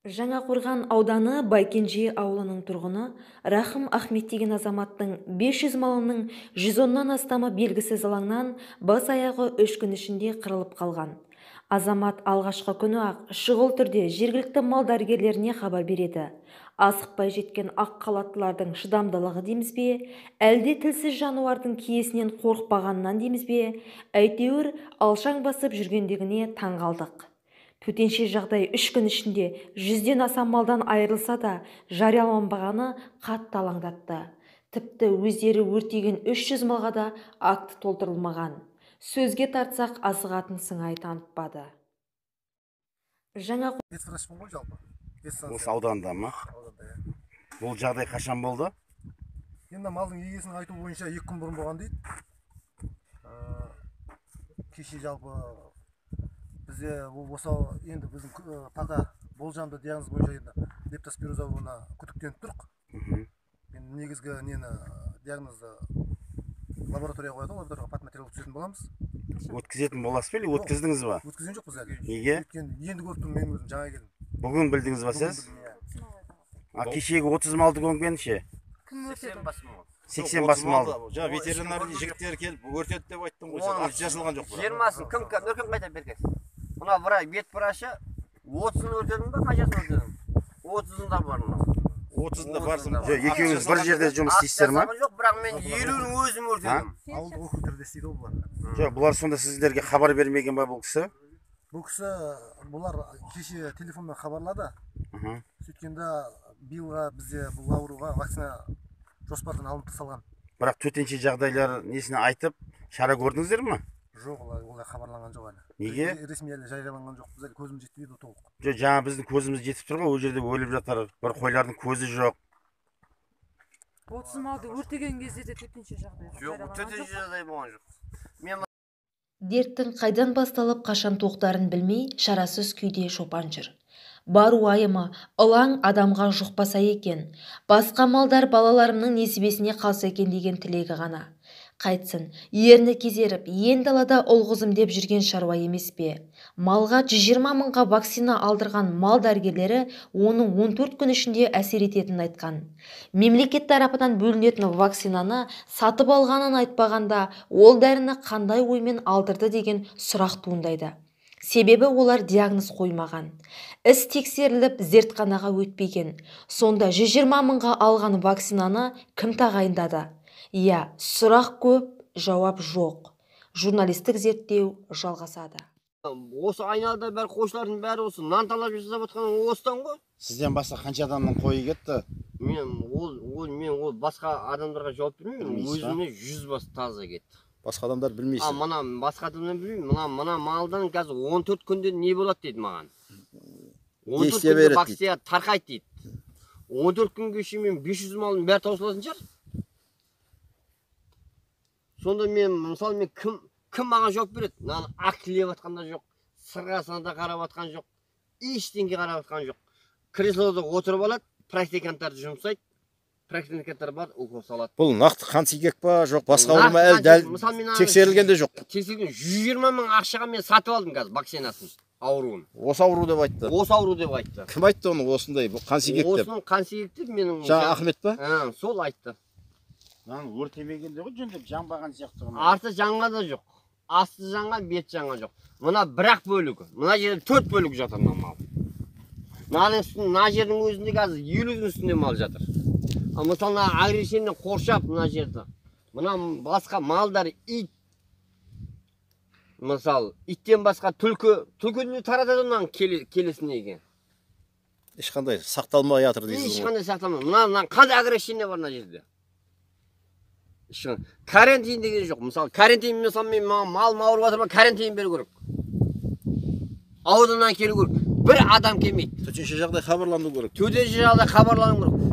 Жаңақорған ауданы Байкенже ауылының тұрғыны Рахым Ахмет деген азаматтың 500 малының 110-нан астамы белгісіз алаңнан бас аяғы 3 күн ішінде қырылып қалған. Азамат алғашқы күні-ақ шұғыл түрде жергілікті мал дәрігерлеріне хабар береді. Асықпай жеткен ақ халаттылардың шыдамдылығы дейміз бе, әлде тілсіз жануардың киесінен қорықпағанынан дейміз бе, әйтеуір алшаң басып жүргендігіне таң қалдық. Төтенше жағдай 3 күн ішінде 100-ден аса малдан айырылса да жарияланбағаны қатты алаңдатты. Тіпті өздері өртеген 300 малға да акт толтырылмаған. Сөзге тартсақ асығатын сыңай танытпады. Жаңа ветврачпын ғой жалпы. Осы ауданда ма? Ауданда, иә. Бұл жағдай қашан болды? Енді малдың егесінің айтуы бойынша 2 күн бұрын болған дейді. Кеше жалпы бізде осы енді біздің пока болжамды диагноз бойынша енді лептоспироз ауруына күдіктеніп тұрық. Енді негізгі нені диагнозды лабораторияға қояды, лабораторияға патматериал өткізетін боламыз. Өткізетін боласыз ба или өткіздіңіз ба? Өткізген жоқпыз әлі. Неге? Өйткені енді көріп тұрмын, мен өзім жаңа келдім. Бүгін білдіңіз ба сіз? А кешегі 30 малды көмген ше? Кім өртеді? 80 бас малды. Жаңа ветеринар жігіттер келіп өртеді деп айттым ғой сен. Акт жазылған жоқ бірақ. 20-сын кім кім қайта берген? Мына врач, бет врачы 30-ын өртедің ба, қаншасын өртедің? 30-ында бар мына. 30-ында барсың. Жоқ, екеуіңіз бір жерде жұмыс істейсіздер ма? Жоқ, бірақ мен 50-ін өзім өртедім. Ауылдық округтерде істейді ғой бұлар. Жоқ, бұлар сонда сіздерге хабар бермеген ба бұл кісі? Бұл кісі бұлар кеше телефонмен хабарлады. Сөйткенде биылға бізде бұл ауруға вакцина жоспардан алынып тасталған. Бірақ төтенше жағдайлар несіне айтып, шара көрдіңіздер ме? Жоқ, олай хабарланған жоқ әлі. Неге? Ресми әлі жарияланған жоқ. Біз әлі көзіміз жетпейді толық. Жоқ, жаңа біздің көзіміз жетіп тұр ғой, ол жерде өліп жатыр, бір қойлардың көзі жоқ. 30 малды өртеген кезде де төтенше жағдай. Жоқ, төтенше жағдай болған жоқ. Мен дерттің қайдан басталып, қашан тоқтарын білмей, шарасыз күйде шопан жүр. Бар уайымы ылаң адамға жұқпаса екен, басқа малдар балаларымның несібесіне қалса екен деген тілегі ғана. Қайтсын, ерні кезеріп, ен далада ұлғызым деп жүрген шаруа емес пе? Малға 120 мыңға вакцина алдырған мал дәрігерлері оның 14 күн ішінде әсер ететінін айтқан. Мемлекет тарапынан бөлінетін вакцинаны сатып алғанын айтпағанда, ол дәріні қандай оймен алдырды деген сұрақ туындайды. Себебі олар диагноз қоймаған. Іс тексеріліп, зертханаға өтпеген. Сонда 120 мыңға алған вакцинаны кім тағайындады? Иә, сұрақ көп, жауап жоқ. Журналистік зерттеу жалғасады. Осы айналада бәрі қойшылардың бәрі осы нан талап жасап отқан осыдан ғой. Сізден басқа қанша адамның қойы кетті? Мен ол басқа адамдарға жауап бермеймін. Өзіме 100 бас таза кетті. Басқа адамдар білмейсіз. А мына басқа адамдар білмеймін. Мына малдан қазір 14 күнде не болады дейді маған. 14 күнде бактерия тарқайды дейді. 14 күнге шейін мен 500 малдың бәрі таусылатын шығар. Сонда мен, мысалы, мен кім маған жауап береді? Мынаны актілеп жатқан да жоқ, сырғасына да қарап жатқан жоқ, ештеңе қарап жатқан жоқ. Креслода отырып алады, практиканттарды жұмсайды, практиканттар бар, укол салады. Бұл нақты қансикек па, жоқ басқа ауру ма, әлі дәл тексерілген де жоқ. Тексерілген 120 мың ақшаға мен сатып алдым қазір вакцинасын, ауруын. Осы ауру деп айтты. Осы ауру деп айтты. Кім айтты оны осындай, бұл қансикек деп? Осының қансикек деп менің. Жаңа Ахмет па? Сол айтты. Мынаны өртемегенде ғой, жөндеп жанбаған сияқты. Арты жанған да жоқ. Асты жанған, бет жанған жоқ. Мына бір-ақ бөлігі. Мына жерде 4 бөлік жатыр мына мал. Мынаның үстінде, мына жердің өзінде қазір 50-дің үстінде мал жатыр. А мысалы мына агрешенмен қоршап мына жерді. Мына басқа малдар ит. Мысалы, иттен басқа түлкі, түлкіні таратады мынаның келесіне екен. Ешқандай сақталмай жатыр дейсіз ғой. Ешқандай сақталмай. Мына қандай агрешенне бар мына жерде? Карантин деген жоқ. Мысалы, карантин, мысалы, мен мал ауырып жатыр ма, карантин беру керек. Ауданнан келу керек. Бір адам келмейді. Төтенше жағдай хабарлану керек. Төтенше жағдай хабарлану керек.